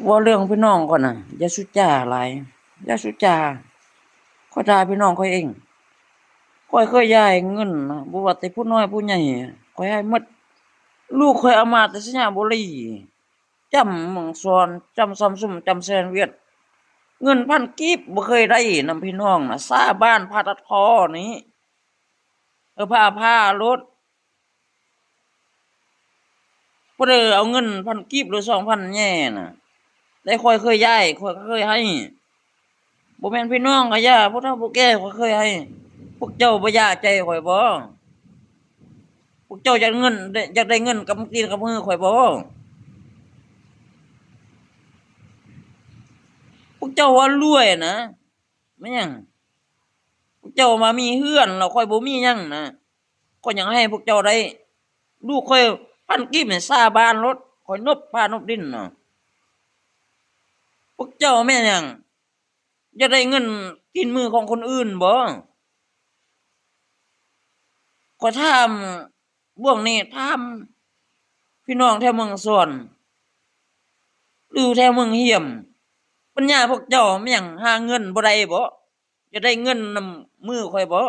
ເວົ້າເລື່ອງພີ່ນ້ອງຂ້ອຍນະ ຢ່າສູ່ຈ້າຫຼາຍ ຢ່າສູ່ຈ້າ. ຂ້ອຍດ່າພີ່ນ້ອງຂ້ອຍເອງ. ຂ້ອຍເຄີຍຢາຍເງິນນະ ບໍ່ວ່າແຕ່ຜູ້ນ້ອຍຜູ້ໃຫຍ່ ຂ້ອຍໃຫ້ໝົດ. ລູກຂ້ອຍເອົາມາແຕ່ໄຊຍະບູລີ ຈ້ຳເມືອງສອນ ຈ້ຳຊຳຊຸມ ຈ້ຳແຊນວຽດ. ເງິນພັນກີບບໍ່ເຄີຍໄດ້ນຳພີ່ນ້ອງນະ ສາບານຜ່າຕັດຄໍນີ້ ເອີ ຜ່າ ຜ່າໂລດ. ຜູ້ໃດເອົາເງິນພັນກີບ ຫຼື ສອງພັນແຍນະ ແຕ່ຂ້ອຍເຄີຍຢາຍ ຂ້ອຍກໍເຄີຍໃຫ້. ບໍ່ແມ່ນພີ່ນ້ອງກໍຢ່າ ຜູ້ເຖົ້າຜູ້ແກ່ຂ້ອຍເຄີຍໃຫ້. ພວກເຈົ້າບໍ່ຢາໃຈຂ້ອຍບໍ? ພວກເຈົ້າຢາກເງິນ ຢາກໄດ້ເງິນກຳຕີນກຳມືຂ້ອຍບໍ? ພວກເຈົ້າວ່າລວຍນະ ແມ່ນຫຍັງ? ພວກເຈົ້າວ່າມີເຮືອນ ແລ້ວຂ້ອຍບໍ່ມີຫຍັງນະ. ຂ້ອຍຍັງໃຫ້ພວກເຈົ້າໄດ້ ລູກຂ້ອຍພັນກີບນີ້ສາບານໂລດ ຂ້ອຍນົບຟ້ານົບດິນນະ. ພວກເຈົ້າແມ່ນຫຍັງ? ຢາກໄດ້ເງິນຕີນມືຂອງຄົນອື່ນບໍ? ຂ້ອຍຖາມບວກນີ້ ຖາມພີ່ນ້ອງແຖວເມືອງສອນ ຫຼື ແຖວເມືອງຮຽມ ປັນຍາພວກເຈົ້າແມ່ນຫຍັງ? ຫາເງິນບໍ່ໄດ້ບໍ? ຢາກໄດ້ເງິນນຳມືຂ້ອຍບໍ?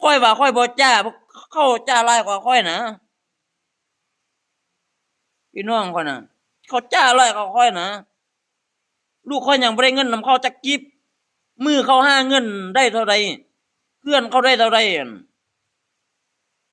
ຂ້ອຍວ່າຂ້ອຍບໍ່ຈ້າ ພວກເຂົາຈ້າຫຼາຍກວ່າຂ້ອຍນະ ພີ່ນ້ອງຂ້ອຍນະ ເຂົາຈ້າຫຼາຍກວ່າຂ້ອຍນະ. ລູກຂ້ອຍຍັງບໍ່ໄດ້ເງິນນຳເຂົາຈັກກີບ. ມື້ເຂົາຫາເງິນໄດ້ເທົ່າໃດ ເຮືອນເຂົາໄດ້ເທົ່າໃດ ອັນ